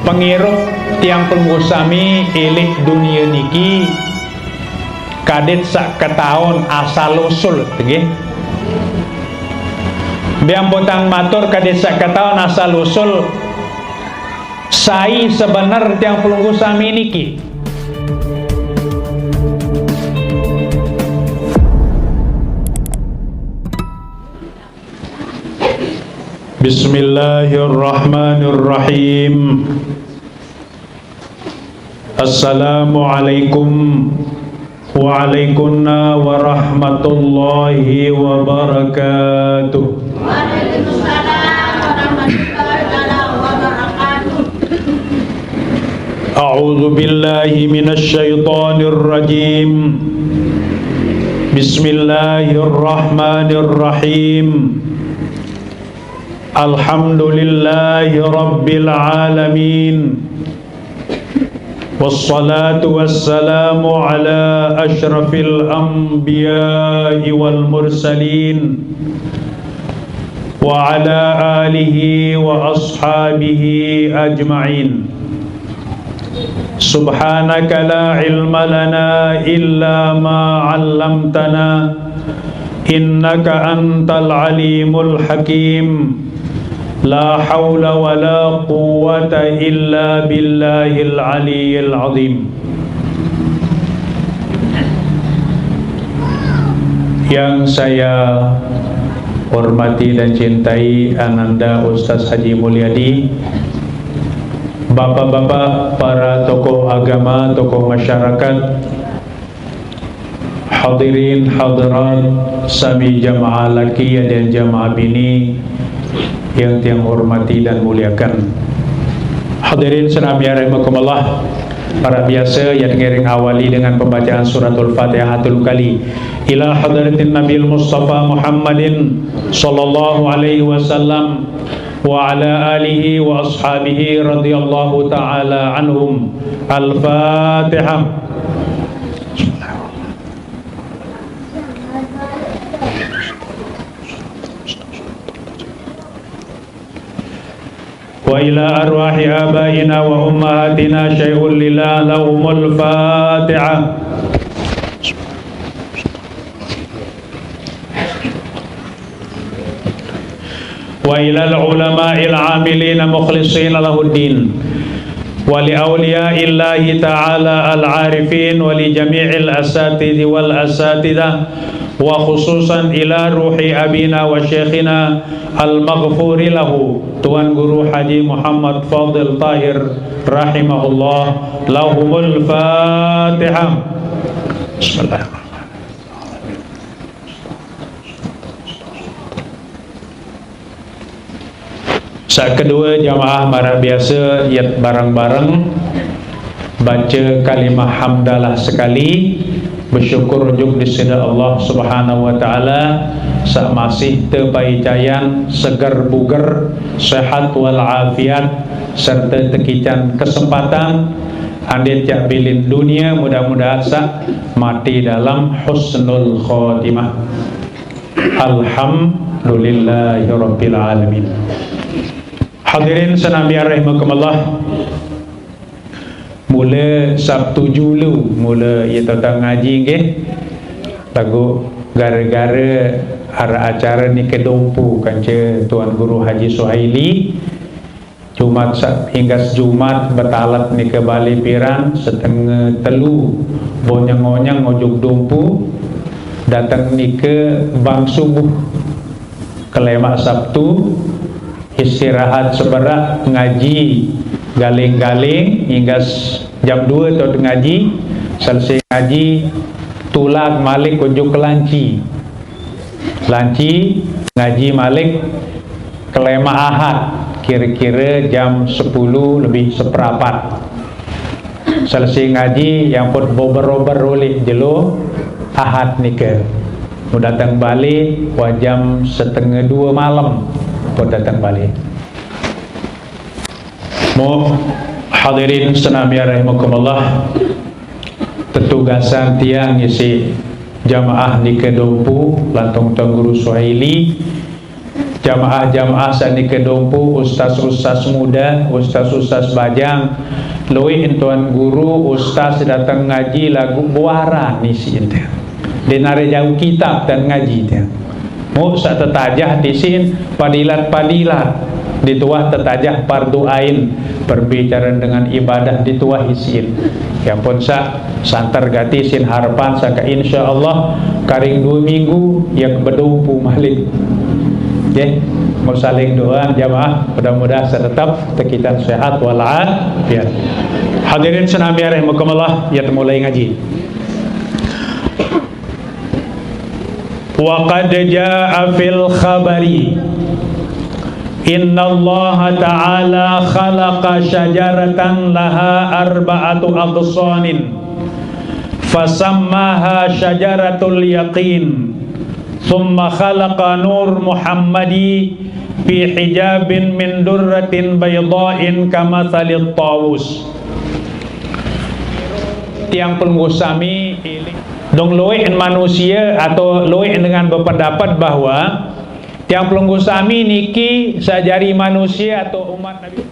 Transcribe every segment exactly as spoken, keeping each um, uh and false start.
Pangirup tiang pelungguh sami ilik dunia niki kadit sakataun asal usul, nggih. Biang potang matur kadit sakataun asal usul, sai sebener tiang pelungguh sami niki. Bismillahirrahmanirrahim. Assalamualaikum. Waalaikumsalam warahmatullahi wabarakatuh. Waalaikumsalam warahmatullahi wabarakatuh. A'udzu billahi minasy syaithanir rajim. Bismillahirrahmanirrahim. Alhamdulillahi rabbil alamin. Wassalatu wassalamu ala asyrafil anbiya'i wal mursalin, wa ala alihi wa ashabihi ajma'in. Subhanaka la ilma lana illa ma 'allamtana, innaka antal alimul hakim. La haula wa la quwwata illa billahil aliyyil azim. Yang saya hormati dan cintai Ananda Ustaz Haji Mulyadi, bapak-bapak, para tokoh agama, tokoh masyarakat, hadirin hadirat, sami jamaah laki dan jamaah bini yang tiang hormati dan muliakan. Hadirin senamian rahimakumullah, para biasa yang ngiring awali dengan pembacaan suratul Fatihah telu kali. Ila hadratin Nabil Mustafa Muhammadin sallallahu alaihi wasallam wa ala alihi wa ashabihi radhiyallahu ta'ala anhum. Al-Fatihah. Wa ila arwahi abaina wa ummahatina syai'un lillah lahumul Fatihah. Wa ilal ulama'il amilina mukhlisina lahuddin, wa li awliyaillahi ta'ala al-arifin, wa li jami'il asatidhi wal asatidah, wa khususan ila ruhi abina wa syekhina al-maghfuri lahu, Tuan Guru Haji Muhammad Fadil Tahir rahimahullah. Lahumul Fatihah. Bismillahirrahmanirrahim. Sakedua jamaah maraq biasa, yet bareng-bareng baca kalimah hamdalah sekali, bersyukur unjuk di sida Allah Subhanahu wa Ta'ala, saq masih tepaicayan seger buger, sehat wal afiat, serta tekican kesempatan andit jaq bilin dunie, mudah-mudahan saq mati dalam husnul khotimah. Alhamdulillahirabbil alamin. Hadirin senamian rahimakumullah. Mula Sabtu julu, mula ie tata ngaji nggih. Laguq gare-gare araq acara nike dompu kance Tuan Guru Haji Suhaili, Jumat sa-, inggas Jumat betalet nike bale piran, setenge telu bonyeng-onyeng ojok dompu, dateng nike bang subuh. Kelemaq Sabtu, istirahat seberaq, ngaji galing-galing, inggas jam due tot ngaji, selesai ngaji, tulak malik ojok ke lanci. Lanci, ngaji malik, kelemaq Ahad, kire-kire jam sepulu lebih seperapat. Selesai ngaji, yang put bober-ober uliq jelo Ahad nike. Mu dateng bale, wah jam setenge due malem, put dateng bale. Mu hadirin senamian rahimakumullah, tetugasan tiang isiq jamaah nike dompu, lantung Tuan Guru Suhaili, Jamaah-jamaah saq nike dumpu, ustaz-ustaz muda, ustaz-ustaz bajang, lueq tuan guru, ustaz dateng ngaji laguq buaran isiq ente. Ndeq nare jauq kitab dan ngaji te. Muq saq tetajah disin padilat-padilat, dituah tetajah fardu ain, berbicara dengan ibadah dituah isin. Ya pun saq santer gati sin harepan sangkaq insyaallah karing due minggu ya bedumpu malik. Nggih, mau saling doa jamaah, mudah-mudahan saq tetep tekitan sehat walafiat. Hadirin senamian rahimakumullah, ya temulai ngaji. Wa qad jaa fil khabari, innallaha ta'ala khalaqa syajaratan laha arba'atu aghsanin, fasammaha syajaratul yaqin, thumma khalaqa nur Muhammadi fi hijabin min durratin baydha'in kamathalit tawus. Tiang pelungguh sami, dong lueq manusie atau lueq dengan berpendapat bahwa tiang pelungguh sami niki saq jari manusie atau umat Nabi.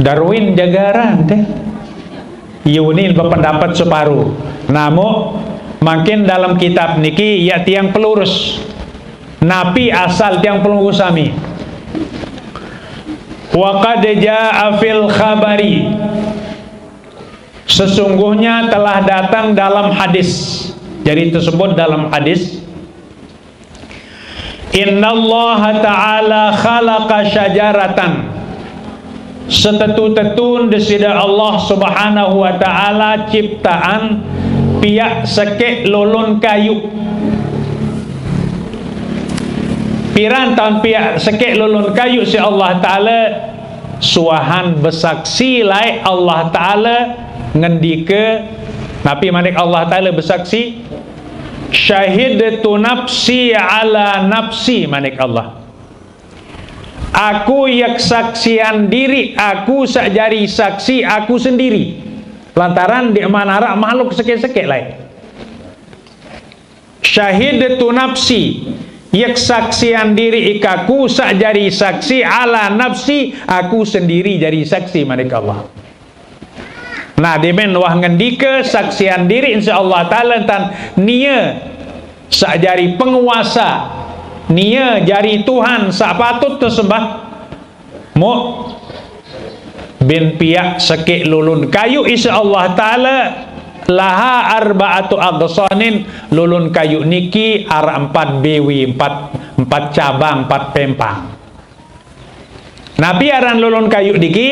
Darwin jagaran te. Yunin berpendapat separuh. Namuq mangkin dalam kitab niki ya tiang pelurus. Napi asal tiang pelungguh sami? Wa qad jaa fil khabari. Sesungguhnya telah datang dalam hadis. Jadi tersebut dalam hadis, innallaha ta'ala khalaqa syajaratan. Setetu-tetun Deside Allah Subhanahu wa Ta'ala ciptaan piaq sekeq lolon kayuq. Piran taun piaq sekeq lolon kayuq siq Allah Ta'ala? Suahan besaksi laeq Allah Ta'ala ngendike, napi manik Allah Ta'ala besaksi? Syahidtu nafsi ala nafsi, manik Allah. Aku yek saksian diriq aku saq jari saksi aku sendiri. Lantaran ndeqman araq makhluk sekeq-sekeq laeq. Syahidtu nafsi, yek saksian diriq aku saq jari saksi ala nafsi, aku sendiri jari saksi, manik Allah. Nah, demen wah ngendike saksian diriq insyaallah taala entan nie saq jari penguasa, nie jari Tuhan saq patut tesembah. Muq, bin piaq sekeq lolon kayuq insyaallah taala, laha arba'atu aghsanin, lolon kayuq niki araq empat bewi, empat, empat cabang, empat pempang. Napi aran lolon kayuq niki?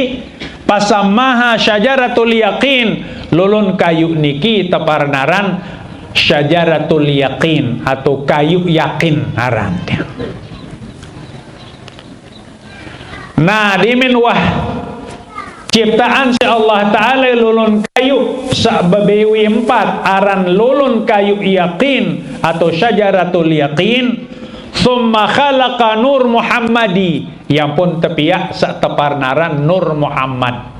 Fasammaha syajaratul yaqin. Lolon kayuq niki teparan aran syajaratul yaqin atau kayuq yakin aran. Nah, demen wah ciptaan siq Allah Taala lolon kayuq saq bebewi empat, aran lolon kayuq yakin atau syajaratul yakin, tsumma khalaqa nur Muhammadi, yang pun tepiaq saq teparan aran Nur Muhammad.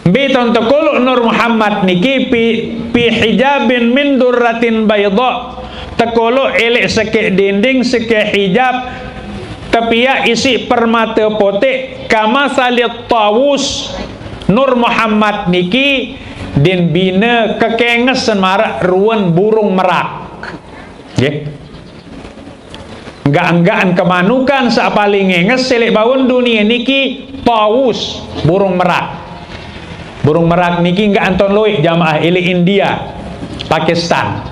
Mbe taun tekoloq Nur Muhammad niki? Fi, fi hijabin min durratin baydha. Tekoloq eleq sekeq dinding, sekeq hijab, tepiaq isiq permate poteq, kamatsalit tawus. Nur Muhammad niki din bine kekenges maraq ruen burung merak. Nggih. Enggaq-enggaqan kemanukan saq paling enges leq baun dunie niki, tawus, burung merak. Burung merak niki enggaq anton lueq jamaah, eleq India, Pakistan.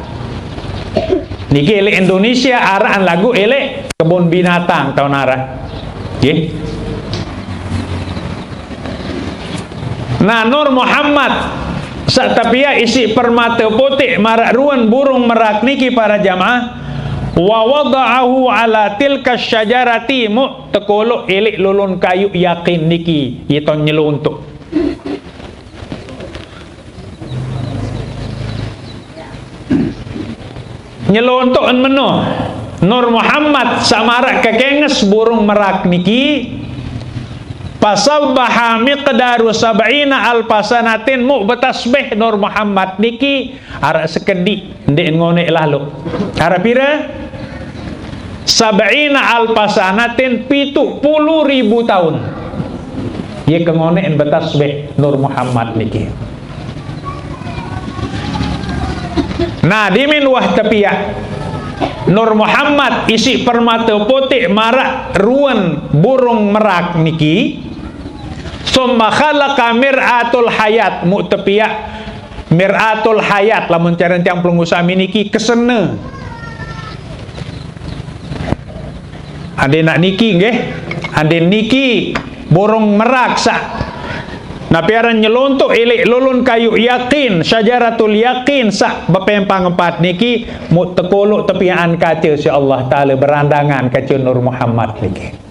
Niki eleq Indonesia araqan laguq eleq kebun binatang taun araq. Nggih. Nah, Nur Muhammad saq tepiaq isiq permate poteq maraq ruen burung merak niki para jamaah, wa wada'ahu ala tilka syajarati, muq tekoloq eleq lolon kayuq yakin niki, ye taun nyelontoq. Nyelontoqen meno Nur Muhammad saq maraq kekenges burung merak niki, Fasabbaha miqdaru sab'ina alfa sanatin, mu betasbih Nur Muhammad niki araq sekediq, ndeq ngoneq laloq. Araq pire? Sab'ina alfa sanatin, pitu pulu ribu taun. Ye kengoneqn betasbih Nur Muhammad niki. Nah, dimin wah tepiaq Nur Muhammad isiq permate puteq maraq ruen burung merak niki. Summa khalaqa mir'atul hayat, mu tepiaq mir'atul hayat, lamun caren tiang pelungguh sami niki kesene. Ande naq niki nggih, ande niki burung merak saq napi aran nyelontoq eleq lolon kayuq yakin, syajaratul yakin saq bepempang empat niki, mu tekoloq tepiaqan kace siq Allah Taala berandangan kace Nur Muhammad niki.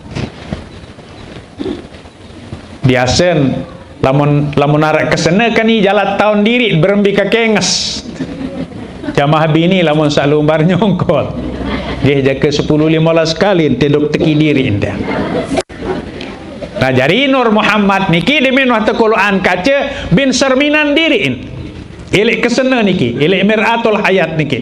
Biasen, lamun, lamun araq kesene kani jalan taun diriq berembe kekenges. Jamaah bini lamun saq lumbar nyongkol. Nggih, jake sepuluh limolas kali ente dok teki diriq ente. Nah, jari Nur Muhammad niki dimin wah tekoloqan kace bin serminan diriq. Eleq kesene niki, eleq mir'atul hayat niki.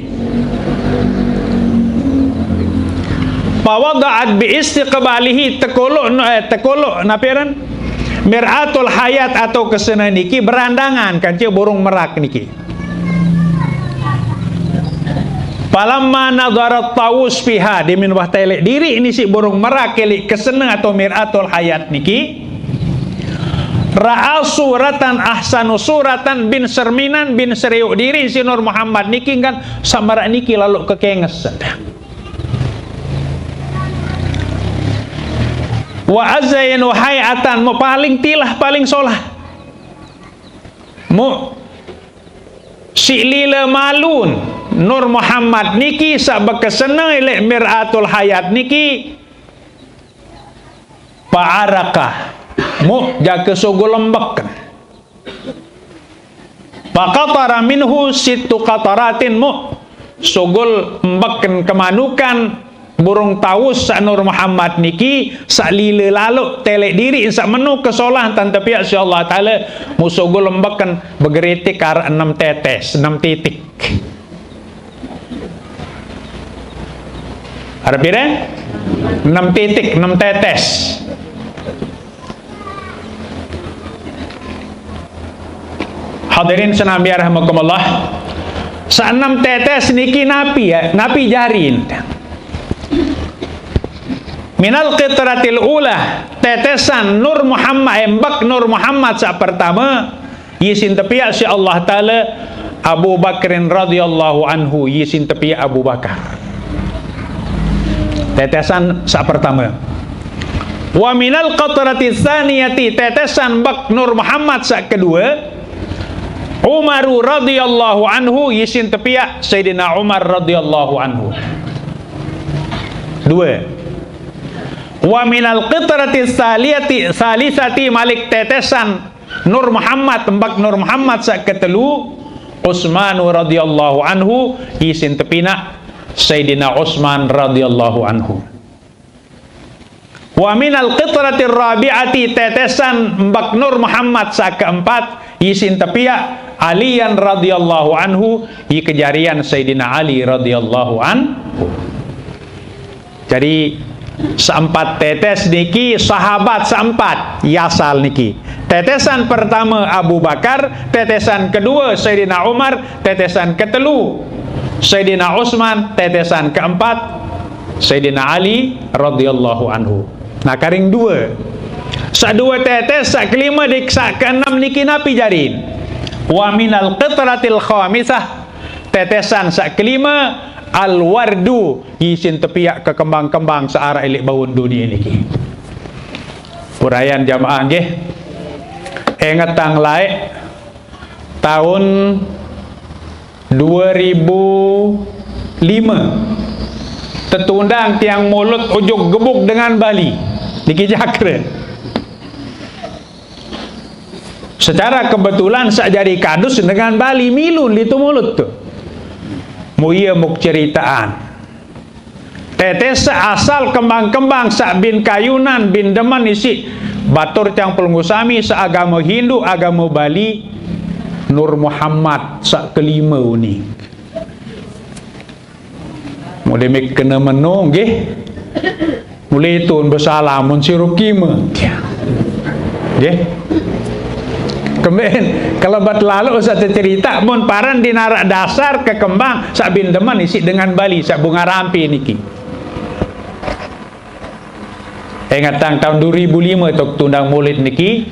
Fawada'at bi istiqbalihi, tekoloq, eh, tekoloq napi aran? Mir'atul hayat atau kesene niki berandangan kance burung merak niki. Falamma nadharat Tawus fiha, dimin wah teleq diriq ni siq burung merak eleq kesene atau mir'atul hayat niki. Ra'a suratan ahsanu suratan, bin serminan, bin serioq diriq siq Nur Muhammad niki kan saq maraq niki laloq kekenges. Wa azayyanu hay'atan, mu paling tilah, paling solah. Mu siq lile malun Nur Muhammad niki saq bekesene eleq mir'atul hayat niki. Fa'araqa, mu jake sugul embeken. Faqatara minhu sittu qataratin, mu sugul embeken kemanukan burung Tawus saq Nur Muhammad niki saq lile laloq teleq diriq saq menu kesolahan tepiaq siq Allah Taala, mu sugul embeken begeretik araq enem tetes, enem titik. Araq pire? Enem titik, enem tetes. Hadirin senamian rahimakumullah. Saq enem tetes niki napi, ya? Napi jarin? Minal qitratil ula, tetesan Nur Muhammad, embek Nur Muhammad saq pertame, isin tepiaq siq Allah Taala Abu Bakrin radhiyallahu anhu, isin tepiaq Abu Bakar. Tetesan saq pertame. Wa minal qatrati tsaniyati, tetesan bak Nur Muhammad saq kedue, Umaru radhiyallahu anhu, isin tepiaq Sayyidina Umar radhiyallahu anhu. Due. Wa minal qatrati tsaliyati, tsalisati, malik tetesan Nur Muhammad, embak Nur Muhammad saq ketelu, Utsmanu radhiyallahu anhu, isin tepinaq Sayyidina Utsman radhiyallahu anhu. Wa minal qatratir rabi'ati, tetesan embak Nur Muhammad saq keempat, isin tepiaq Aliyan radhiyallahu anhu, i kejarian Sayyidina Ali radhiyallahu anhu. Jadi, seempat tetes niki sahabat seempat, yasal niki. Tetesan pertame Abu Bakar, tetesan kedue Sayyidina Umar, tetesan ketelu Sayyidina Utsman, tetesan keempat Sayyidina Ali radhiyallahu anhu. Nah, karing due. Saq due tetes, saq kelime dik, saq keenam niki napi jarin? Wa minal qatratil khamisah, tetesan saq kelime, al-wardu, isin tepiaq kekembang-kembang saq araq leq baun dunie niki. Purayan jamaah nggih. Engetang laeq taun due ribu lime, tetundang tiang mulud ujug gebug dengan Bali. Niki jakre. Secara kebetulan saq jari kadus dengan Bali milu litu mulud tu. Mu ie muk ceritaan. Tetes asal kembang-kembang saq bin kayunan, bin demen isiq Batur tiang pelungguh sami seagama Hindu, agama Bali, Nur Muhammad sa'kelima uning. Mula meh kena meno, nggih. Mula tun besalam, mun sirup kima. Nggih. Kemben, kalau bat lalu satu cerita, mun paran dinarak dasar kekembang, sa'bin demen isi dengan Bali, sa'bunga rampi niki. Ingatang tahun dua ribu lima tok tundang mulid niki,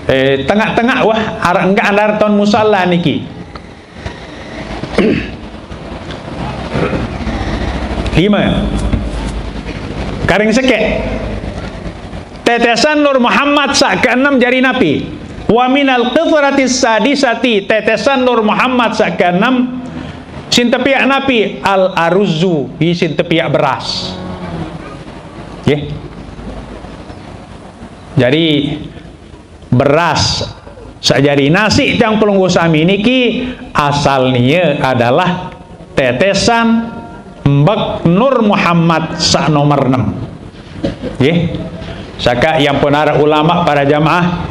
eh, tengah-tengah wah, arah enggak andar tahun musala niki. Lima. Karing sekek. Tetesan Nur Muhammad sa keenam jari napi. Wa minal qithratis sadisati, tetesan Nur Muhammad sa keenam, sin tepiak napi, al aruzu, hi sin tepiak beras. Nggih. Jadi, beras sa'jari nasi tiang pelungguh sami niki asalnia adalah tetesan embek Nur Muhammad sa nomor enam. Nggih. Saka yang penara ulama para jamaah,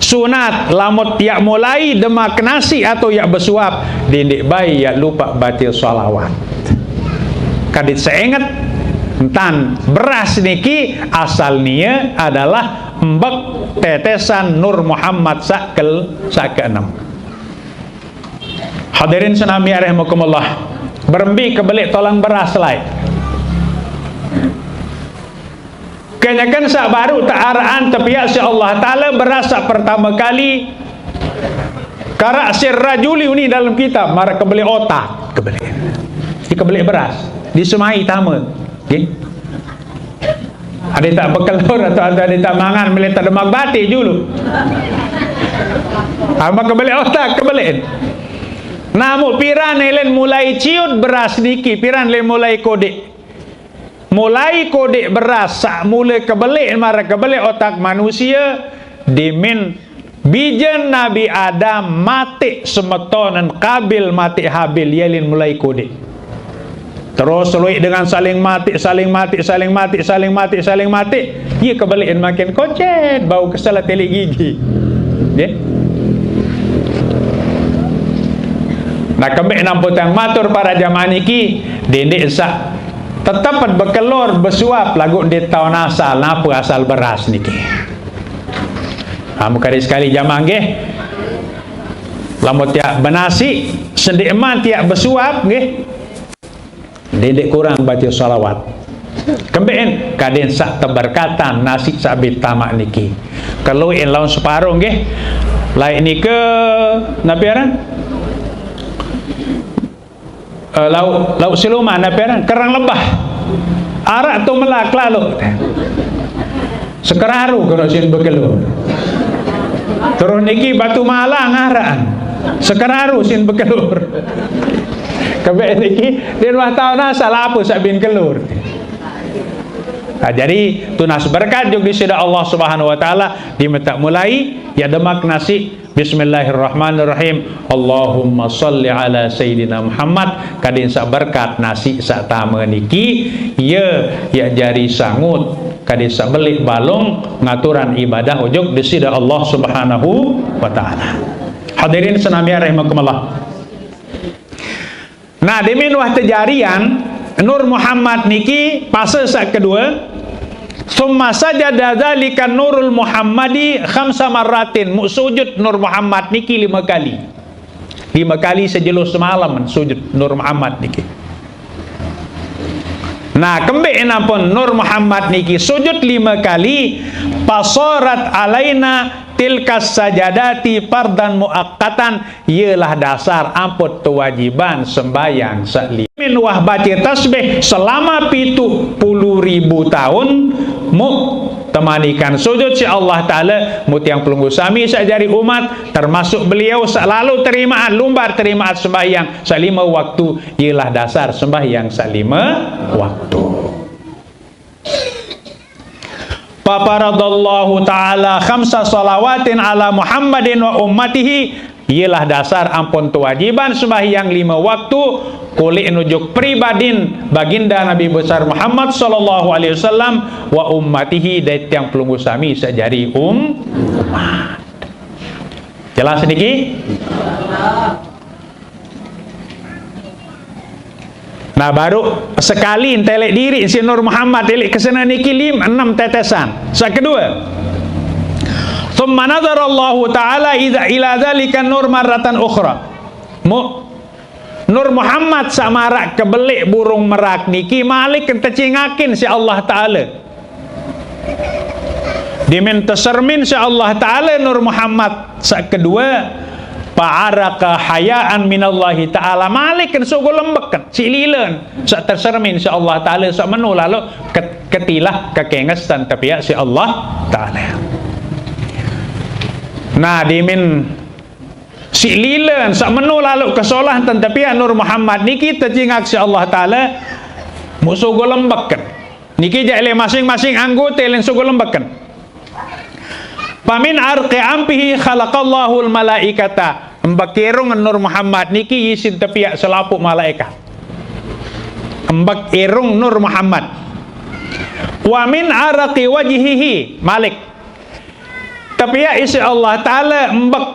sunat lamut tiak mulai demak nasi atau yak besuap, dindik bayi yak lupa baca salawat. Kadit seinget, entan beras niki asalnia adalah embek tetesan Nur Muhammad sakel, sa'keenam. Hadirin senami rahimakumullah. Berembi kebelik tolang beras lai. Kenyakan sa baru tak araan tepiak si Allah Ta'ala beras sa pertama kali karak sir rajuli uni dalam kitab, mara kebelik otak, kebelik. Di kebelik beras, disemai tama. Nggih. Ada tak bekelur atau ada, ada tak mangan, melihat tak demak batik dulu. Ama kebelik otak, kebelik. Namu piran elen mulai ciut beras niki, piran elen mulai kodik. Mulai kodik beras, sak mula kebelik, mara kebelik otak manusia, dimin bijen Nabi Adam matik semetonan Kabil matik Habil, yelin mulai kodik. Terus seluik dengan saling matik, saling matik, saling matik, saling matik, saling matik. Ia kebelikan makin kocet, bau kesel telik gigi. Nggih. Nah, kembik nampun tiang matur para jamaah niki, dindik sak tetep bekelor, besuap, lagu ndik taun asal, napa asal beras niki. Ha, muka hari sekali jamaah nggih. Lamun tiak benasi, sendik eman tiak besuap nggih. Dindik kurang baca salawat. Kemben kadin sak teberkatan nasi sak bitamak niki. Kalau in laun separuh nggih. Lain nika napi aran? Eh, lauk, lauk siluman, apa aran? Kerang lebah. Arak tu melak lalu. Sekeraru kena sin bekelur. Terus niki batu malang arak. Sekeraru sin bekelur. Kebek niki, dia wah tahu nasa lah apa sak bin kelur. Nah, jadi tunas berkat juga di sida Allah Subhanahu wa taala di metak mulai ya demak nasi Bismillahirrahmanirrahim. Allahumma salli ala Sayyidina Muhammad. Kadin sak berkat nasi sak tama niki, ya, ya jari sangut. Kadin sak belik balong ngaturan ibadah ujuk di sida Allah Subhanahu wa taala. Hadirin senamia rahimakumullah. Nah, demin wah tejarian Nur Muhammad niki pasa sak kedua. Summa sajada dzalika Nurul Muhammadi khamsa marratin. Mu sujud Nur Muhammad niki lima kali. Lima kali sejelo semalam sujud Nur Muhammad niki. Nah, kembik nampun Nur Muhammad niki sujud lima kali, pasorat alaina tilkas sajadati fardan muakkatan, ialah dasar amput kewajiban sembahyang salima. Min wah baca tasbih selama pitu puluh ribu tahun, mu temanikan sujud si Allah Ta'ala, mu tiang pelunggu sami sak jari umat, termasuk beliau selalu terimaan, lumbar terimaan sembahyang salima waktu, ialah dasar sembahyang salima waktu. Fafaradallahu ta'ala khamsa salawatin ala Muhammadin wa ummatihi. Iyalah dasar ampun kewajiban sembahyang lima waktu, kulik nujuk pribadin Baginda Nabi Besar Muhammad sallallahu alaihi wasallam, wa ummatihi, dait tiang pelungguh sami saq jari um-, umat. Jelas niki? Nah, baru sekali entelek diri si Nur Muhammad, ilik kesene niki lim-, enam tetesan. Saq kedue, "Tsumma nadharallahu ta'ala idza ila dzalika nur marratan ukhra." Mu-, Nur Muhammad saq maraq kebeleq burung merak niki malik tecingakin si Allah Ta'ala. Dimen tesermin si Allah Ta'ala Nur Muhammad saq kedue, fa'araqa hayaan minallahi ta'ala, maliken sugul lembeken, siq lilen, saq tesermin si Allah Ta'ala, saq meno laloq ket-, ketilah kekenges tan tepiaq si Allah Ta'ala. Nah, dimen siq lilen, saq meno laloq kesolah tan tepiaq Nur Muhammad niki tecingak si Allah Ta'ala, mu sugul lembeken. Niki jaq leq masing-masing anggote len sugul lembeken. Famin arqi anfihi khalaqallahul malaikata. Mbek irung Nur Muhammad niki isin tepiaq selapuq malaekat. Mbek irung Nur Muhammad. Wa min araqi wajhihi, malik. Tepiaq isiq Allah Ta'ala mbek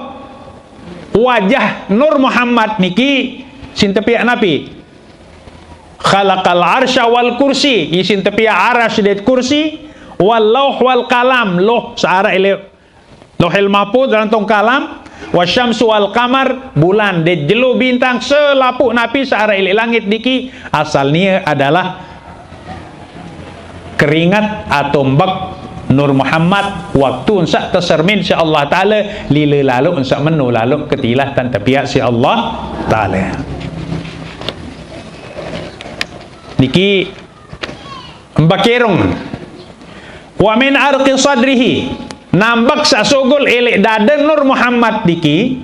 wajah Nur Muhammad niki sin tepiaq napi? Khalaqal arsya wal kursi, isin tepiaq aras dait kursi, wal lauh wal kalam, loh saq araq ileq Lauhil Mahfuz, lantong kalam, wasyamsu wal qamar, bulan dait jelo bintang, selapuq napi saq araq ileq langit niki, asal nie adalah keringat atau mbek Nur Muhammad, waktu ensaq tesermin si Allah Ta'ala, lile laloq ensaq meno laloq ketilah tan tepiaq si Allah Ta'ala. Niki mbek irung. Wa min arqi sadrihi, nambek saq sugul ileq dade Nur Muhammad niki,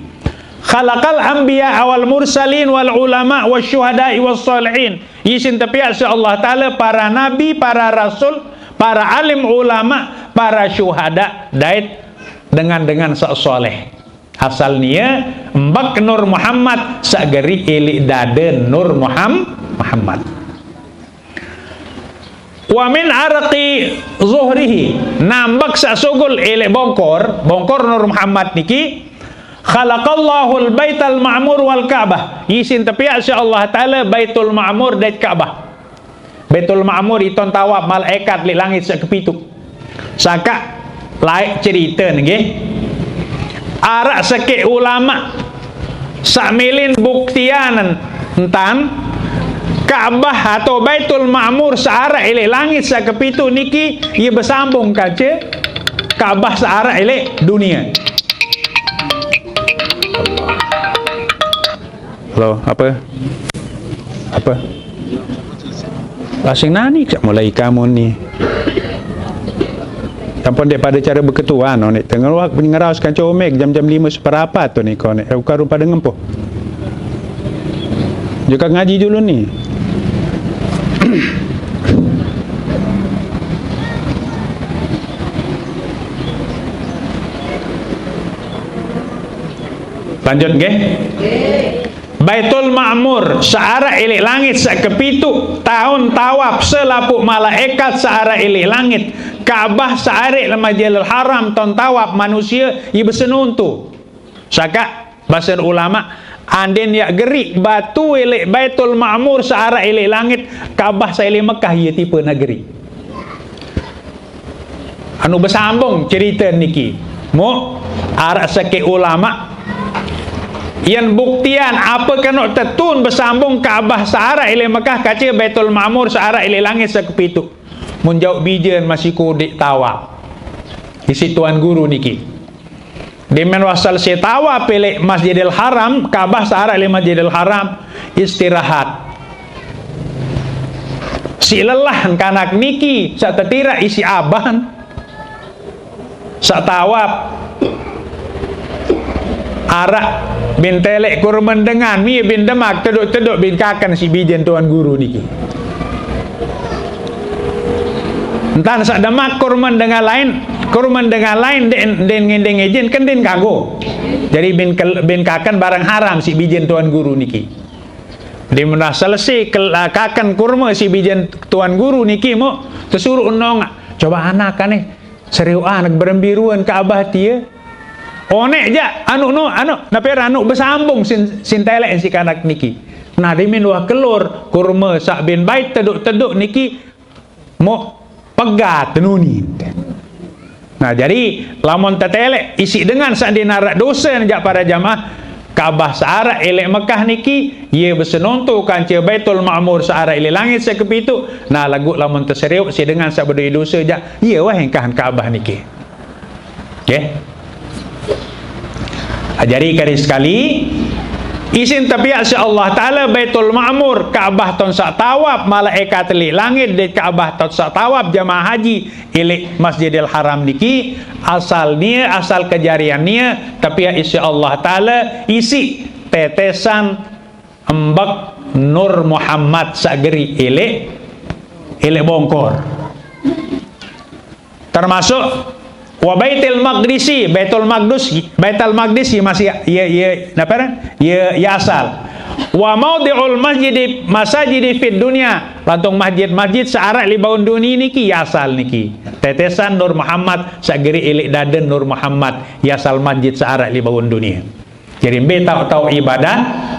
khalaqal anbiya wal mursalin wal ulama wasyuhada was salihin. Isin tepiaq si Allah Ta'ala para nabi, para rasul, para alim ulama, para syuhada, dait dengan-dengan saq soleh. Asal nie mbek Nur Muhammad saq geriq ileq dade Nur Muham-, Muhammad. Wa min arqi zuhrihi, nambek saq sugul ileq bongkor, bongkor Nur Muhammad niki, khalaqallahul baital ma'mur wal Ka'bah. Isin tepiaq si Allah Ta'ala Baitul Ma'mur dait Ka'bah. Baitul Ma'mur iton tawaf malaekat leq langit saq kepituq. Sakaq laeq cerite nggih. Araq sekeq ulama saq mele buktian entan Ka'bah atau Baitul Ma'mur saq araq ileq langit saq kepituq niki, ie besambung kance Ka'bah saq araq ileq dunie. Halo, apa? Apa? Asing nani ksaq mulai kamu ni. Tampun daripada cara beketuan, oh, nek tengah wak ngeraos kanca omek jam-jam lima seperapat tu ni kau nek, eh, ukaru pada ngempuh. Juga ngaji dulu ni. Lanjut nggih. Baitul Ma'mur, saq araq ileq langit saq kepituq, taun tawaf selapuq malaekat saq araq ileq langit, Ka'bah saq araq leq Masjidil Haram, taun tawaf manusie, ie besenuntu. Sakaq, basen ulama, andin yaq geriq batu ileq Baitul Ma'mur saq araq ileq langit, Ka'bah saq ileq Mekah, ie tipe naq geriq. Anu besambung cerite niki. Mu, araq sekeq ulama, yen buktian ape kenoq tetun besambung Ka'bah saq araq ileq Mekah kance Baitul Ma'mur saq araq ileq langit saq kepituq. Mun jauq bijen masih kodeq tawaf. Isiq Tuan Guru niki. Demen wah selese tawaf ileq Masjidil Haram, Ka'bah saq araq leq Masjidil Haram, istirahat. Siq lelah kanak niki saq tetiraq isiq aban. Saq tawaf. Araq bin telek kurmen dengan, mie bin demak, teduk-teduk bin kaken siq bijen Tuan Guru niki. Entan saq demak kurmen dengan lain, kurmen dengan lain ndeq, ndeq ngendeng ijin, kendin kanggo. Jadi bin kel-, bin kaken barang haram si bijen tuan guru niki. Di mana selesai kel-, ah, kaken kurma si bijen tuan guru niki mo, tesuruh nong, coba anak aneh, serius anak berembiruan ke abah tia. Onek ja, anu no, anu, naper anu besambung sin, sin telek si kanak niki. Nah, dimin wah kelor, kurma sak bin bait teduk-teduk niki, mo pegat tenuni. Nah, jadi lamun tetelek isi dengan sak dinarak dosa jak para jamaah, Ka'bah searak elek Mekah niki, ye besenonto kance Baitul Ma'mur searak elek langit sekepitu. Nah, lagu lamun teseriuk si dengan sak bedoi dosa jak, ye wah engkahan Ka'bah niki. Oke. Ah, jadi kali sekali, isin tepiak si Allah Ta'ala Baitul Ma'mur, Ka'bah ton sak tawaf, malaikat telik langit di Ka'bah ton sak tawaf jamaah haji, ilik Masjidil Haram niki, asal nia, asal kejarian nia, tepiak isi Allah Ta'ala, isi tetesan embek Nur Muhammad sak geri ilik, ilik bongkor. Termasuk wa Baitul Maqdisi, Baitul Maqdis, Baitul Maqdis ye masih ye, ye, napa ran? Ye, ye asal. Wa maudhi'ul masjidi, masajidi fid dunya, lantung masjid-masjid searak libaun dunia niki ye asal niki. Tetesan Nur Muhammad sak geri ilik daden Nur Muhammad ye asal masjid searak libaun dunia. Jadi mbe tau-tau ibadah,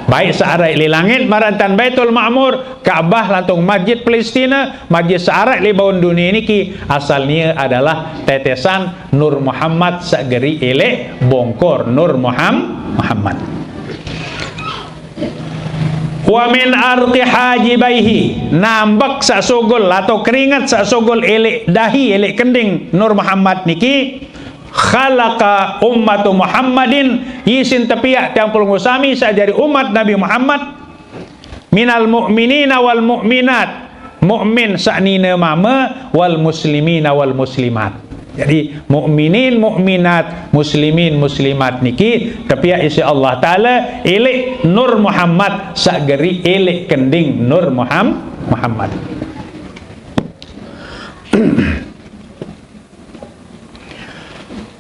baik searak li langit marantan Baitul Ma'mur, Ka'bah lantung Masjid Palestina, masjid searak libaun dunia niki, asal nia adalah tetesan Nur Muhammad sak geri ilik bongkor Nur Muham-, Muhammad. Wa min arqi hajibaihi, nambek sak sugul atau keringat sak sugul ilik dahi ilik kending Nur Muhammad niki, khalaqa ummatu Muhammadin, isin tepiak tiang pelungguh sami sak jari umat Nabi Muhammad, minal mu'minina wal mu'minat, mukmin sak nina mama, wal muslimina wal muslimat. Jadi mukminin mukminat, muslimin muslimat niki tepiak isi Allah Ta'ala ilik Nur Muhammad sak geri ilik kending Nur Muham-, Muhammad.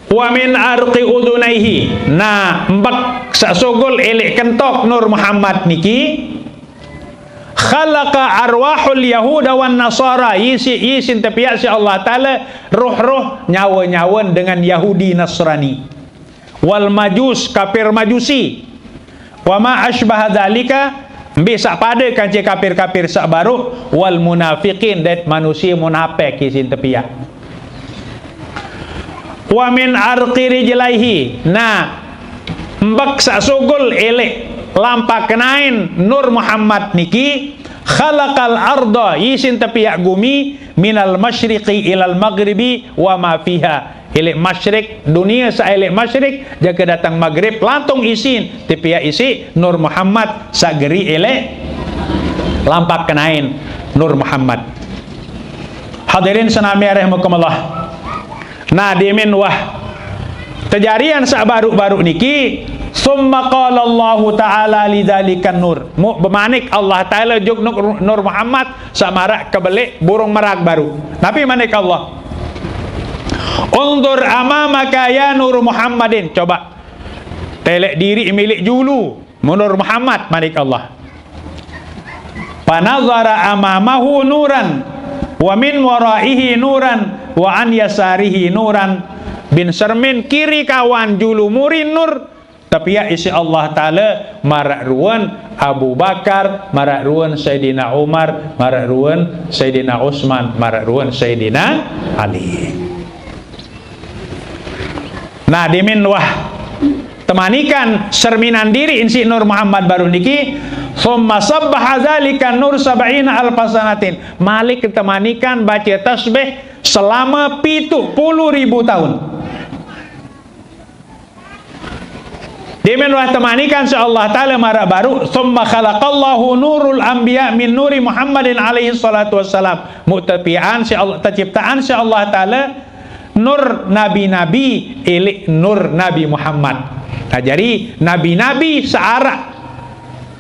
Wa min arqi udunaihi. Nah, mbek sak sugul ilik kentok Nur Muhammad niki. Khalaqa arwahul yahuda wan nasara. Isi, isin tepiak si Allah Ta'ala roh-roh nyawa-nyawa dengan Yahudi Nasrani. Wal majus, kafir Majusi. Wa ma asbaha dzalika, mbe sak pada kance kafir-kafir sak baru, wal munafiqin, dait manusia munafik isin tepiak. Wa min arqi rijlaihi, nah, mbek sak sugul ilik lampak kenain Nur Muhammad niki, khalaqal arda, isin tepiak gumi, minal masyriqi ilal maghribi wa ma fiha. Ilik masyrik, dunia sa ilik masyrik, jaka datang maghrib, lantung isin, tepiak isi, Nur Muhammad, sak geri ilik, lampak kenain, Nur Muhammad. Hadirin senami rahimakumullah. Nah, dimin wah. Kejarian sak baru-baru niki, summa qala Allahu Ta'ala lidzalikan nur. Mu bemanik Allah Ta'ala juk Nur, Nur Muhammad, samarak kebelik burung merag baru. Napi manik Allah? Undur amamaka ya Nur Muhammadin. Coba. Telek diri milik julu. Nur Muhammad, manik Allah. Panazara amamahu nuran. Wa min waraihi nuran. Wa an yasarihi nuran. Bin sermin kiri kawan julu muri nur. Tepiak isi Allah Ta'ala, marak ruan Abu Bakar, marak ruan Sayyidina Umar, marak ruan Sayyidina Utsman, marak ruan Sayyidina Ali. Nah, dimin wah temanikan serminan diri insi Nur Muhammad baru niki, summa sabbaha dzalika nur sab'ina alfasanatin. Malik temanikan baca tasbih selama pitu puluh ribu tahun. Dimin wah temanikan si Allah Ta'ala marak baru, summa khalaqallahu nurul anbiya min nuri Muhammadin alaihi salatu wassalam. Mu tepiaan si Allah, terciptaan si Allah Ta'ala nur nabi-nabi ilik nur Nabi Muhammad. Nah, jadi nabi-nabi searak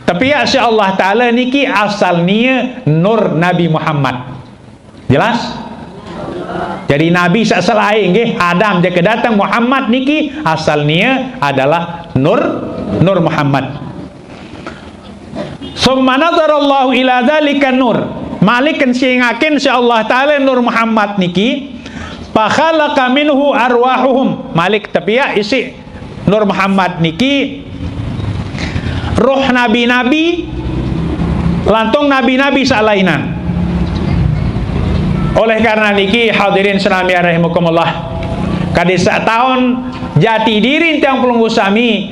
tepiak si Allah Ta'ala niki asal nia nur Nabi Muhammad. Jelas? Jadi nabi saq selae nggih, Adam jaq ke dateng, Muhammad niki asalne adalah Nur, Nur Muhammad. Summa nazarallahu ila dzalika nur. Malik kensingakin si Allah Taala Nur Muhammad niki, fa khalaqa minhu arwahuhum. Malik tepiaq isiq Nur Muhammad niki roh nabi-nabi, lantung nabi-nabi saq lainan. Oleh karena niki, hadirin senamian rahimakumullah, kadi saq taun jati diri tiang pelungguh sami,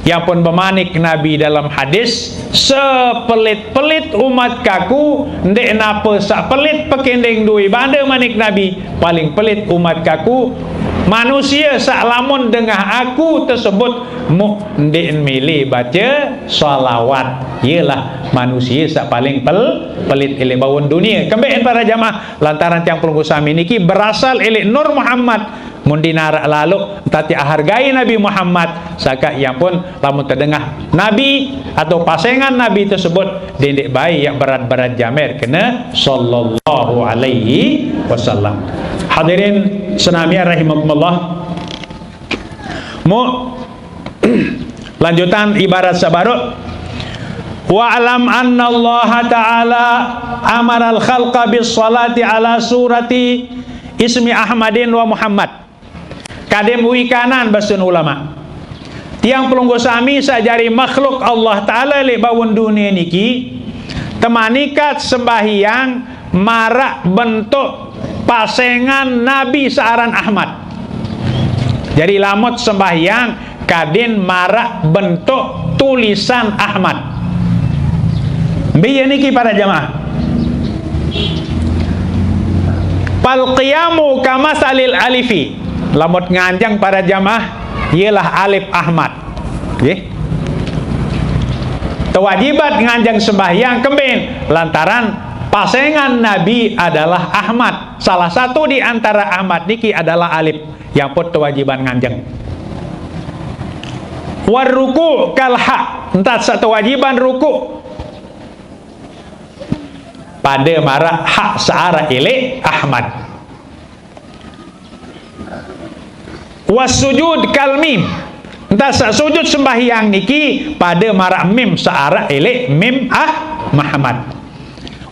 yang pun bemanik Nabi dalam hadis, sepelit-pelit umat kaku, ndeq nape saq pelit pekinding due bande manik Nabi, paling pelit umat kaku, manusie saq lamun dengah aku tesebut muq ndeq mele bace salawat. Ielah manusie saq paling pel-, pelit leq bawon dunie. Kembeqn para jamaah, lantaran tiang pelungguh sami niki berasal leq Nur Muhammad, mun ndeqn araq laloq, ntati ahargai Nabi Muhammad, saka ie pun lamun tedengah Nabi atau pasengan Nabi tesebut, dendeq bae yaq berat-berat jamer kene sallallahu alaihi wasallam. Hadirin senamian rahimakumullah. Mu-, lanjutan ibarat saq baruq. Wa'lam annallaha ta'ala amaral khalqa bis salati ala surati ismi Ahmadin wa Muhammad. Kadem uikanan basen ulama. Tiang pelungguh sami saq jari makhluk Allah Taala leq bawon dunie niki, temanikat sembahyang maraq bentuk pasengan Nabi saq aran Ahmad. Jari lamun sembahyang kadin maraq bentuk tulisan Ahmad. Mbe ie niki para jamaah? Fal qiyamu kamasalil alifi. Lamun nganjeng para jamaah, ielah alif Ahmad. Nggih. Kewajiban nganjeng sembahyang kembeqn, lantaran pasengan Nabi adalah Ahmad. Salah satu di antara Ahmad niki adalah alif. Ie pun kewajiban nganjeng. War ruku' kal ha, entan saq kewajiban ruku' pade maraq ha saq araq leq Ahmad. Was sujud kal mim. Entan saq sujud sembahyang niki pade maraq mim saq araq leq mim ah Muhammad.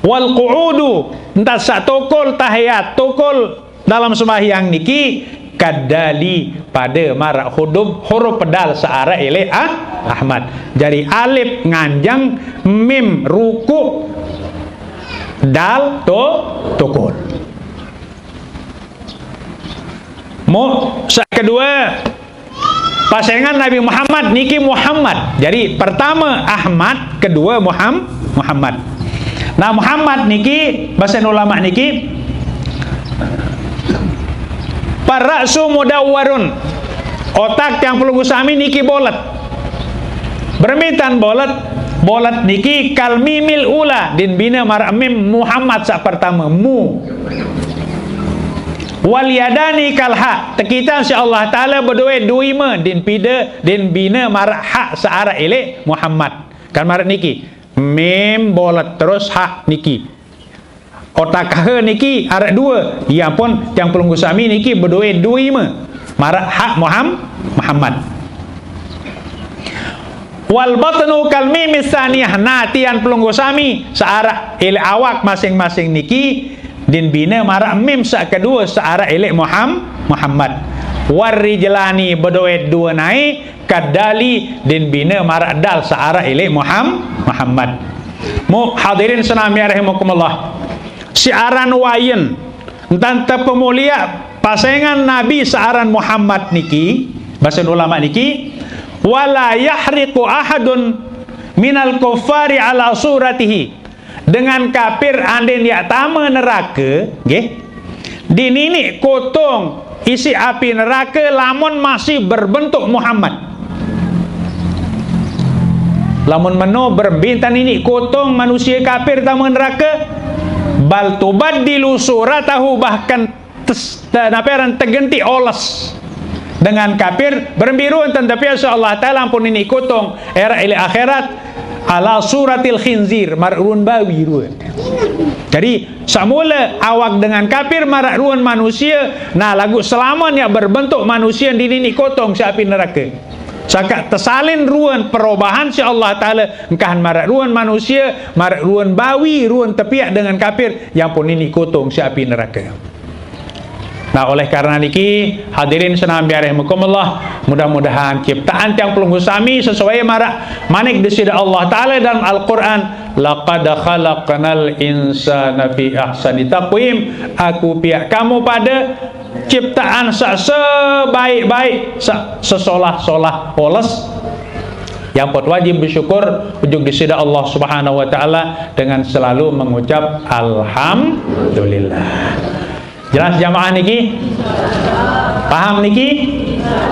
Wal qu'udu, entan saq tokol tahiyat, tokol dalem sembahyang niki, kad dali, pade maraq hudum huruf dal saq araq leq ah Ahmad. Jari alif nganjeng, mim ruku', dal to-, tokol. Mu-, saq kedue, pasengan Nabi Muhammad niki Muhammad. Jari pertame Ahmad, kedue Muham-, Muhammad. Nah, Muhammad niki, basen ulama niki, farra'su mudawwarun. Otak tiang pelungguh sami niki bolet. Berembe tan bolet? Bolet niki kal mimil ula, din bine maraq mim Muhammad saq pertame, mu. Wal yadani kal ha, tekican siq Allah Taala bedoe due ime, din pide, din bine maraq ha saq araq leq Muhammad. Kan maraq niki, mim bolet terus ha niki. Otak he niki araq due, ie pun tiang pelungguh sami niki bedoe due ime. Maraq ha Muham-, Muhammad. Wal batnu kal mimis tsaniyah. Nah, tiang pelungguh sami saq araq leq awak masing-masing niki, din bine maraq mim saq kedue saq araq leq Muham-, Muhammad. War rijlani, bedoe due nae, kad dali, din bine maraq dal saq araq leq Muham-, Muhammad. Mu-, hadirin senamian rahimakumullah. Siq aran wayen, entan tepemuliaq pasengan Nabi saq aran Muhammad niki, basen ulama niki, wala yahriqu ahadun minal kuffari ala suratihi. Dengan kapir andin yaq tame nerake, nggih, dininiq kotong isiq api nerake lamun masih berbentuk Muhammad. Lamun meno, berembe tan niniq kotong manusie kapir tame nerake? Bal tubaddilu suratahu, bahkan tes-, te-, nape aran, tegentiq oles. Dengan kapir, berembe ruen tan tepiaq siq Allah Taala ampun niniq kotong, eraq leq akhirat, ala suratil khinzir, maraq ruen bawi ruen. Jadi, samula awak dengan kapir marak ruan manusia, nah, lagu selama nya berbentuk manusia di ninik kotong si api neraka. Saka tesalin ruan perubahan si Allah Taala, engkahan marak ruan manusia, marak ruan bawi, ruan tepiak dengan kapir, yang pun ninik kotong si api neraka. Nah, oleh karena niki, hadirin senamian rahimakumullah, mudah-mudahan ciptaan tiang pelungguh sami sesuai marak manik Desida Allah Taala dalam Al-Quran, "Laqad khalaqnal insana fi ahsani taqwim." Aku piak kamu pada ciptaan sa sebaik-baik, sa sesolah-solah oles. Yang pot wajib bersyukur ujuk Desida Allah Subhanahu wa Taala dengan selalu mengucap alhamdulillah. Jelas jamaah niki? Paham niki?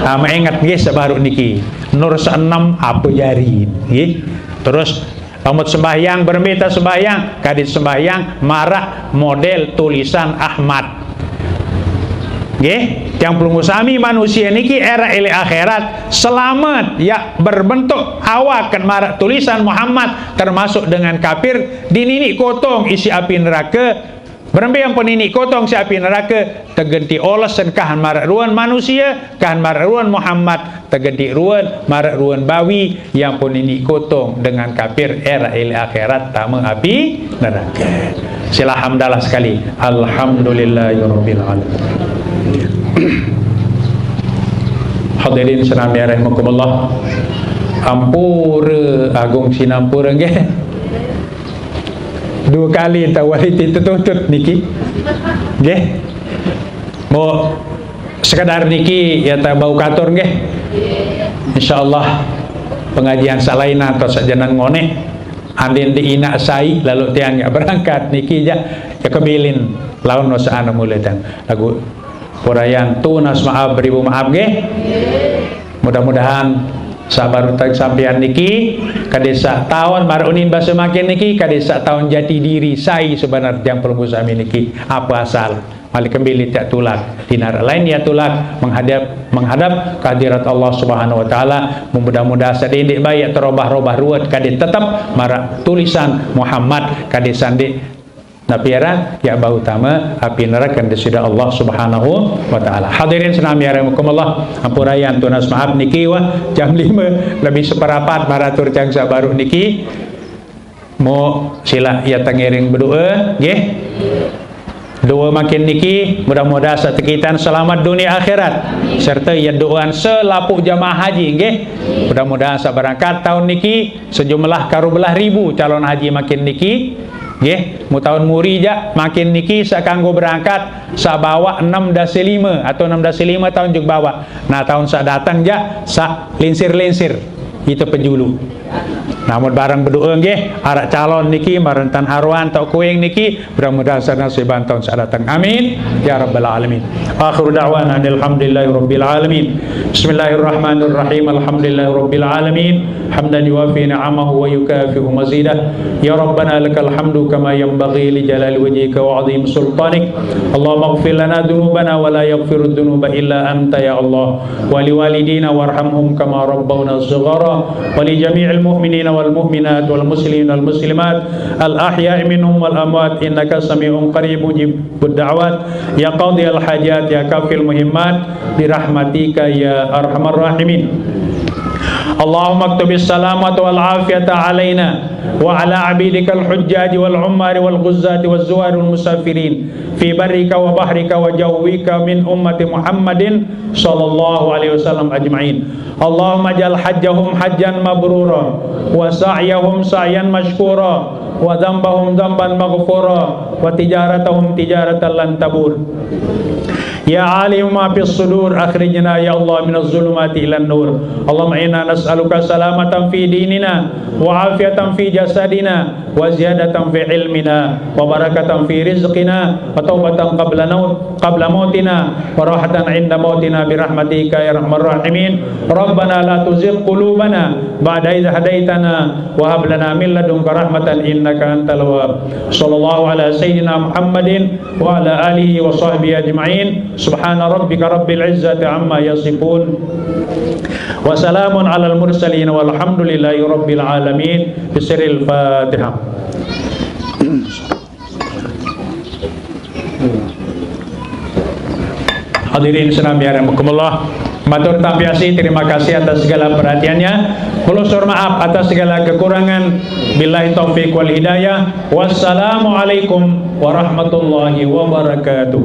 Nah, mengingat nggih sebaru niki. Nur seenam apa jari nggih. Terus, lamun sembahyang, berembe ta sembahyang, kadit sembahyang marak model tulisan Ahmad. Nggih, tiang pelungguh sami manusia niki era elik akhirat selamat ya berbentuk awak kan marak tulisan Muhammad termasuk dengan kapir di ninik kotong isi api neraka. Berembe yang pun ninik kotong si api neraka, tegenti oles engkahan marak ruan manusia, kahan marak ruan Muhammad, tegenti ruan marak ruan bawi, yang pun ninik kotong dengan kapir era elik akhirat tama api neraka. Sila hamdalah sekali. Alhamdulillahirabbil alamin. Hadirin senamian rahimakumullah. Ampura agung sinampura nggih. Dua kali tak wali tertuntut niki. Nggih. Mau sekadar niki ya tak bau katur nggih. Insyaallah pengajian salaina atau sajanan ngoneh. Andin di inak sai lalu tiang ya berangkat niki ja ya kebilin laun no saana mula tiang. Lagu purayan tunas maaf beribu maaf nggih. Mudah-mudahan sabar utak sampean niki kadesa tahun marunin bahasa makin niki kadesa tahun jati diri sai sebenar tiang pelungguh sami niki apa asal malik kembali tiak tulak dinar lain ya tulak menghadap menghadap kehadirat Allah Subhanahu wa taala. Mudah-mudahan sadindik baik terobah-robah ruat kadit tetap marak tulisan Muhammad kadit sandik napiara ya bau tama api neraka Desida Allah Subhanahu wa taala. Hadirin senamian rahimakumullah, ampurayan tunas maaf niki wah jam lima lebih seperapat maratur jang sabaru niki. Mo sila ya tengiring berdoa nggih. Doa makin niki mudah-mudahan satekitan selamat dunia akhirat serta ya doaan selapuh jamaah haji nggih. Mudah-mudahan sabarangkat tahun niki sejumlah karubelah ribu calon haji makin niki. Nggih, mu tahun muri ja makin niki sakanggo berangkat sabawa enam dasa lima atau enam dasa lima tahun jug bawa. Nah, tahun sadatang ja sa linsir-linsir itu pejulu. Namun barang berdoa nggih, arak calon niki marentan haruan tau kuing niki, mudah-mudahan sana siban tahun sadatang. Amin ya rabbal alamin. Akhiru da'wana alhamdulillahi rabbil alamin. Bismillahirrahmanirrahim. Alhamdulillahi rabbil alamin. حمدا يوافي نعمه ويكافئ مزيده. يا ربنا لك الحمد كما ينبغي لجلال وجهك وعظيم سلطانك. اللهم اغفر لنا ذنوبنا ولا يغفر الذنوب إلا أنت يا الله. ولوالدينا وارحمهم كما ربونا صغارا. ولجميع المؤمنين والمؤمنات والمسلمين والمسلمات الأحياء منهم والأموات إنك سميع قريب مجيب الدعوات. يا قاضي الحاجات يا كافي المهمات برحمتك يا أرحم الراحمين. اللهم اكتب السلامة والعافية علينا وعلى عبيدك الحجاج والعمار والغزاة والزوار والمسافرين في برك وبحرك وجوك من أمة محمد صلى الله عليه وسلم أجمعين. اللهم اجعل حجهم حجا مبرورا وسعيهم سعيا مشكورا وذنبهم ذنبا مغفورا وتجارتهم تجارة لن تبور. يا عالم ما في الصدور، أخرجنا يا الله من الظلمات إلى النور. اللهم إنا نسألك سلامة في ديننا وعافية في جسدنا وزيادة في علمنا وبركة في رزقنا وتوبة قبل نو-، قبل موتنا وراحة عند موتنا برحمتك يا أرحم الراحمين. ربنا لا تزغ قلوبنا بعد إذ هديتنا وهب لنا من لدنك رحمة إنك أنت الوهاب. صلى الله على سيدنا محمد وعلى آله وصحبه أجمعين. سبحان ربك رب العزة عما يصفون. وسلام على المرسلين والحمد لله رب العالمين. بسر الفاتحة. Hadirin senami rahimakumullah. Matur tampi asih, terima kasih atas segala perhatiannya. Kula suwun maaf atas segala kekurangan. Billahi taufik wal hidayah. Wassalamualaikum warahmatullahi wabarakatuh.